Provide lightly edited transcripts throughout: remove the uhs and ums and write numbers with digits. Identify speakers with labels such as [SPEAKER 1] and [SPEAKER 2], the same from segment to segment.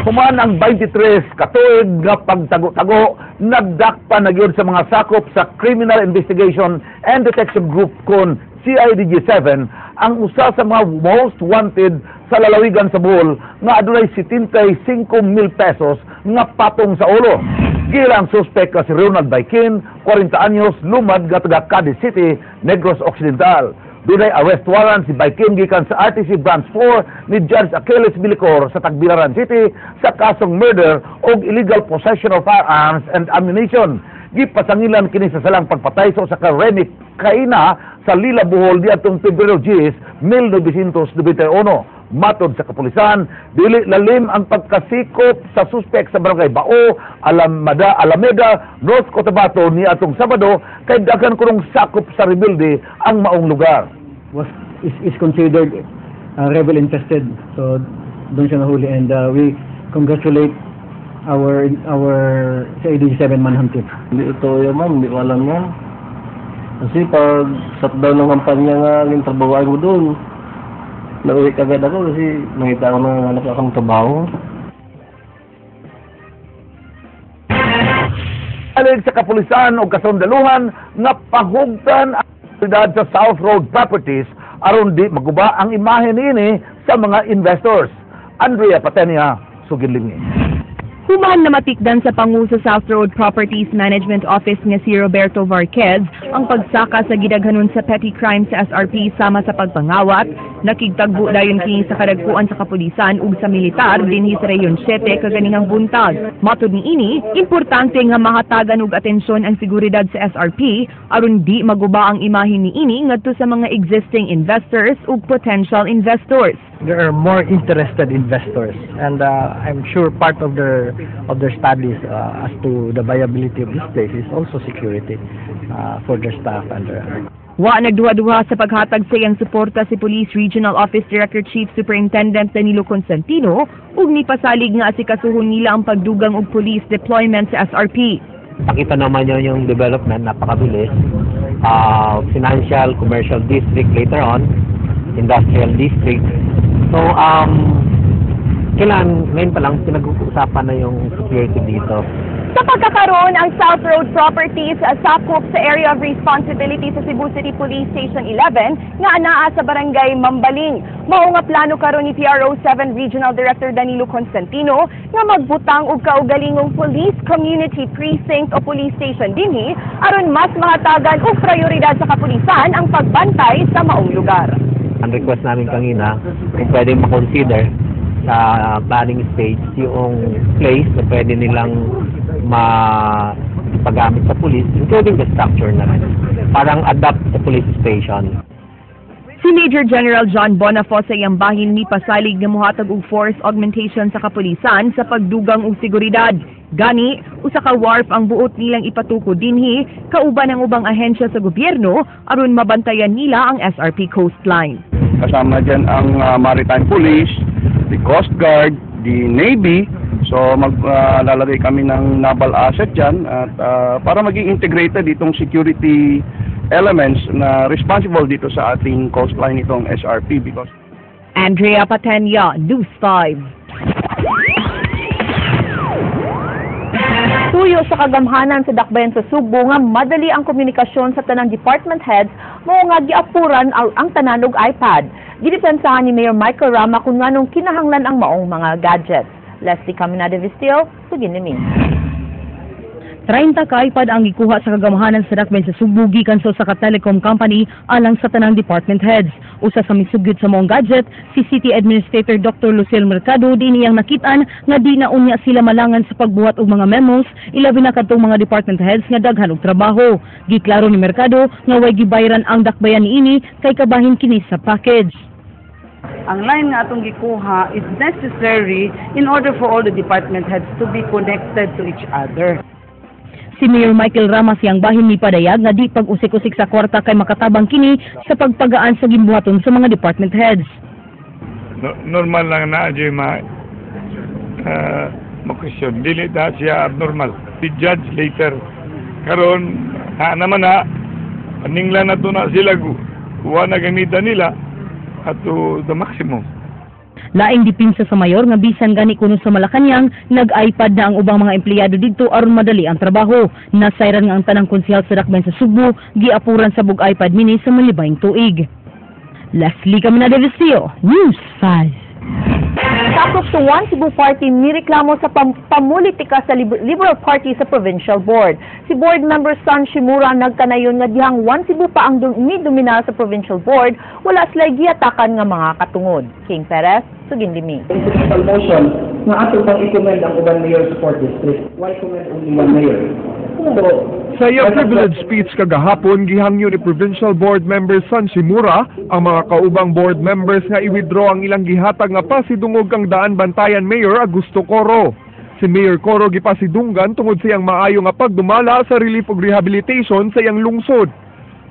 [SPEAKER 1] Human ang 23 katuig nga pagtago-tago, nagdakpa na gyud sa mga sakop sa Criminal Investigation and Detection Group kon CIDG 7 ang usa sa mga most wanted sa lalawigan sa Bohol nga adunay 75 mil pesos nga patong sa ulo. Giila ang suspect nga si Ronald Baikin, 40 anyos, lumad nga taga Cadiz City, Negros Occidental. Dunay arrest warrant si Baikin gikan sa RTC Branch 4 ni Judge Achilles Milicor sa Tagbilaran City sa kasong murder o illegal possession of firearms and ammunition. Gipasangilan kini sa salang pagpatay sa usa ka Remy Kaina sa Lila, Bohol diadtong Pebrero 10, 1991. Matod sa kapulisan, dili lalim ang pagkasikop sa suspek sa Barangay Bao, Alamada, Alameda, North Cotabato ni atong Sabado kay daghan kunong sakop sa rebelde ang maong lugar.
[SPEAKER 2] Was is considered rebel infested. So doon siya nahuli and we congratulate our CIDG 7 manhunt team.
[SPEAKER 3] Hindi ito yan, ma'am, hindi ko alam yan. Kasi pag shutdown ng kampanya nga yung trabaho ko doon, nauwi kagad ako kasi nakita ko na hanap akong trabaho.
[SPEAKER 1] Alig sa kapulisan o kasundaluhan nga pahugtan ang seguridad sa South Road Properties aron di maguba ang imahe niini sa mga investors. Andrea Patenia, Sugid Limi.
[SPEAKER 4] Human na matikdan sa pangu sa South Road Properties Management Office nga si Roberto Varquez ang pagsaka sa gidaghanon sa petty crime sa SRP sama sa pagpangawat, nakigtagbo dayon kini sa kadagkuan sa kapulisan ug sa militar dinhi sa Rehiyon 7 kaganinang buntag. Matod niini, importante nga mahatagan og atensyon ang seguridad sa SRP aron di maguba ang imahe niini ngadto sa mga existing investors ug potential investors.
[SPEAKER 5] There are more interested investors and I'm sure part of their studies as to the viability of this place is also security for their staff and their
[SPEAKER 4] Wa nagduha-duha sa paghatag sa iyang suporta si Police Regional Office Director Chief Superintendent Danilo Constantino ug nipasalig nga asikasuhon nila ang pagdugang og police deployment sa SRP.
[SPEAKER 6] Pakita naman yun yung development, napakabilis. Financial, commercial district later on, industrial district. So, kailangan, ngayon pa lang, pinag-uusapan na yung security dito.
[SPEAKER 4] Sa pagkakaroon, ang South Road Properties sakop sa Area of Responsibility sa Cebu City Police Station 11 nga anaa sa Barangay Mambaling. Mao nga plano karon ni PRO 7 Regional Director Danilo Constantino nga magbutang og kaugalingong Police Community Precinct o police station dinhi aron mas mahatagan og prioridad sa kapulisan ang pagbantay sa maong lugar.
[SPEAKER 6] Ang request namin kanina, kung pwede ma-consider sa planning stage yung place na pwede nilang mapagamit sa police, including the structure na rin. Parang adapt sa police station.
[SPEAKER 4] Si Major General John Bonafo sa iyang bahin ni pasalig nga mohatag og force augmentation sa kapulisan sa pagdugang og seguridad. Gani, usa ka wharf ang buot nilang ipatukod dinhi kauban ang ubang ahensya sa gobyerno aron mabantayan nila ang SRP coastline.
[SPEAKER 7] Kasama dyan ang Maritime Police, the Coast Guard, the Navy. So maglalagay kami ng naval asset dyan at para maging integrated itong security elements na responsible dito sa ating coastline itong SRP because
[SPEAKER 4] Andrea Patenia, News 5.
[SPEAKER 8] Tuyo sa kagamhanan sa Dakbayan sa Sugbo nga madali ang komunikasyon sa tanang department heads mao nga giapuran ang tanan og iPad. Gidepensahan ni Mayor Michael Rama kung nganong kinahanglan ang maong mga gadgets. Leslie Caminada Vistil, Sugid Limi.
[SPEAKER 9] 30 ka iPad ang gikuha sa kagamhanan sa Dakbayan sa Sugbo gikan sa usa ka telecom company alang sa tanang department heads. Usa sa misugyot sa maong gadget, si City Administrator Dr. Lucille Mercado, di niyang nakitaan nga di na unya sila malangan sa pagbuhat og mga memos, ilabi na kadtong mga department heads nga daghan og trabaho. Giklaro ni Mercado nga way gibayaran ang dakbayan niini kay kabahin kini sa package.
[SPEAKER 10] Ang line nga atong gikuha is necessary in order for all the department heads to be connected to each other.
[SPEAKER 9] Si Mayor Michael Rama siyang bahin ni padayag nga di pag-usik-usik sa kwarta kay makatabang kini sa pagpagaan sa gimbuhaton sa mga department heads.
[SPEAKER 11] No, normal lang na adyo'y ma-question. Dili na siya abnormal. The judge later. Karon na naman na, paningla na to na sila, kuha na gamitan nila at to the maximum.
[SPEAKER 9] Laing dipinsa sa mayor nga bisan gani kuno sa Malacañang, nag-iPad na ang ubang mga empleyado didto aron madali ang trabaho. Nasayran nga ang tanang konsehal sa Dakbayan sa Sugbo giapuran sa bug iPad mini sa malibayng tuig. Leslie Caminada Vestillo, News 5.
[SPEAKER 8] Sakop sa One Cebu Party nireklamo sa pamulitika sa Liberal Party sa Provincial Board. Si board member San Shimura nagkanayon nga dihang One Cebu pa ang midominar sa Provincial Board, wala sila giyatakan nga mga katungod. King Perez, sugin limi.
[SPEAKER 12] Principal motion nga ato pang i-commend ang uban mayor sa 4th district. Why commend only one mayor? So,
[SPEAKER 13] Sa iyang privilege speech kagahapon, gihangyo ni Provincial Board Member San Shimura ang mga kaubang board members nga i-withdraw ang ilang gihatag nga pasidungog kang Daan Bantayan Mayor Augusto Coro. Si Mayor Coro gipasidunggan tungod sa iyang maayo nga pagdumala sa relief ug rehabilitation sa iyang lungsod.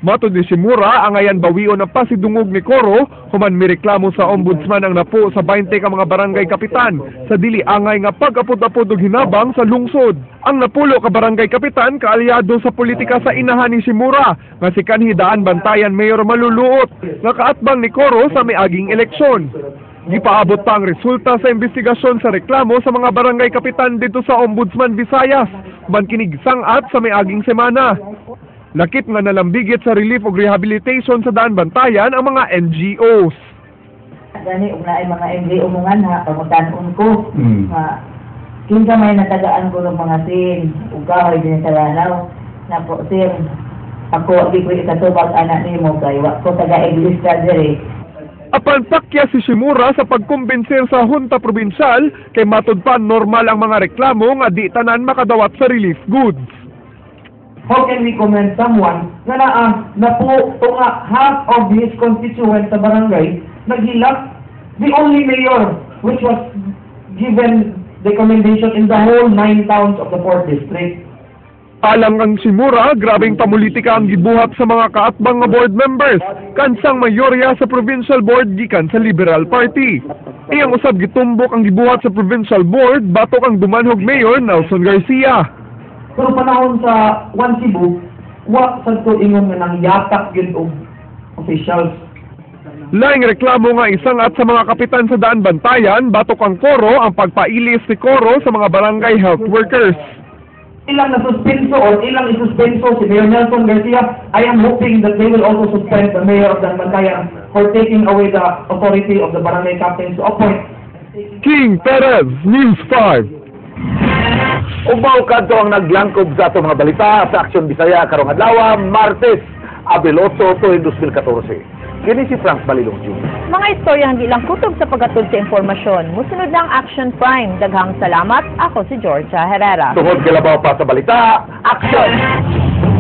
[SPEAKER 13] Matod ni Shimura, angayan bawion ang pasidungog ni Coro human mireklamo sa ombudsman ang napo sa 20 ka mga barangay kapitan sa dili angay nga pag-apod-apod og hinabang sa lungsod. Ang napulo ka barangay kapitan kaalyado sa politika sa inahan ni Shimura nga si kanhi Daan Bantayan Mayor Maluluot nga kaatbang ni Coro sa miaging eleksyon. Gipaabot pa ang resulta sa investigasyon sa reklamo sa mga barangay kapitan dito sa Ombudsman Visayas, man kinig sangat sa miaging semana. Lakip nga nalambigit sa relief ug rehabilitation sa Daan Bantayan ang mga NGOs.
[SPEAKER 14] Gani ug naay mga NGO mo nga na pamutanon ko. Nga kinsa may natagaan ko ng mga sin ug kahoy din sa Lanao. Napo sir, ako di ko ikatubag anak nimo kay wa ko taga Iglesia diri.
[SPEAKER 13] Apan pakya si Shimura sa pagkumbinser sa Junta Probinsyal kay matud pa normal ang mga reklamo nga di tanan makadawat sa relief goods.
[SPEAKER 12] How can we commend someone nga naa napo tunga half of his constituent sa barangay naghilak, the only mayor which was given the commendation in the whole nine towns of the fourth district?
[SPEAKER 13] Alang ang Shimura, grabeng pamulitika ang gibuhat sa mga kaatbang nga board members, kansang mayorya sa provincial board gikan sa Liberal Party. Iyang usab gitumbok ang gibuhat sa provincial board batok ang dumanhog mayor Nelson Garcia.
[SPEAKER 12] Pero panahon sa One Cebu, wa sad ko ingon nga nangyatak gyud og officials.
[SPEAKER 13] Laing reklamo nga isangat sa mga kapitan sa Daan Bantayan batok ang Coro ang pagpailis ni Coro sa mga barangay health workers.
[SPEAKER 12] Ilang nasuspenso or ilang isuspenso si Mayor Nelson Garcia, I am hoping that they will also suspend the mayor of Daan Bantayan for taking away the authority of the barangay captains to appoint.
[SPEAKER 13] King Perez, News 5.
[SPEAKER 1] Ug mao kadto ang naglangkob sa atong mga balita sa Aksyon Bisaya karong adlaw, Martes, Abril 8, 2014. Kini si Frank Balilong Jr.
[SPEAKER 8] Mga istorya hindi lang kutob sa paghatod sa impormasyon. Musunod na ang Action Prime. Daghang salamat. Ako si Georgia Herrera.
[SPEAKER 1] Tungod kalabaw pa sa balita, Action!